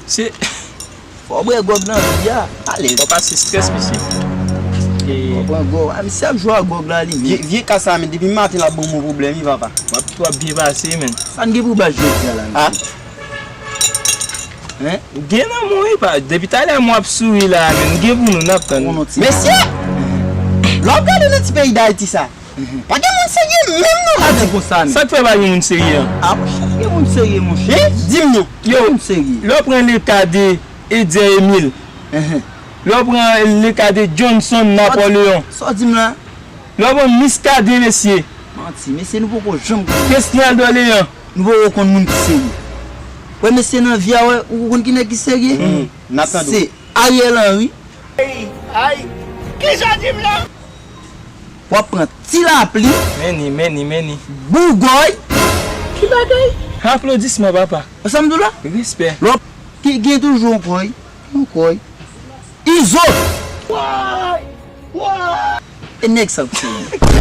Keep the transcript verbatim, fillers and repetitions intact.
Se Fò w bwè gwòg nan vi a. Alèz. Fò pase strès, mesye. E Fò w pran gwòg. A, misye ap jwe ak gwòg la, li menm. Vye, vye ka sa, men depi maten l ap ban m yon pwoblèm, wi, papa. W ap, w ap byen pase, men. Sa n gen pou bat jodi a la, mesye? Hein? Ou gen nan mwen, wi, pa. Depi talè, mwen ap souri la, men. N gen pou nou, n ap tann. Mesye! Lè w ap gade nan ti peyi Dayiti sa, pa gen moun serye menm non, madanm. Konsa, men. Sa k fè pa gen moun serye an? A, monchè, gen moun serye, monchè. Di m non. Yo, moun serye. Lè w pran le ka de Edzer Emile, lè w pran le ka de Johnson Napoléon, sa w di m la? Lè w pran Muscadin, mesye. Manti, mesye, nou poko janm konn. Christian Doléan. Nou poko konn moun ki serye. Wè, mesye, nan vi a, wè, ou konn ki nèg ki serye? N ap tande w. Se Ariel Henry. Ay, kijan di m la? W ap pran Ti Lapli. Meni, meni, meni. Bougòy. Ki bagay? Aplodisman, papa. Wè sa m di w la? Respè. Lè w ap ki gen toujou yon kòy. Yon kòy. Izo. Why? Why? E nèg sa k serye.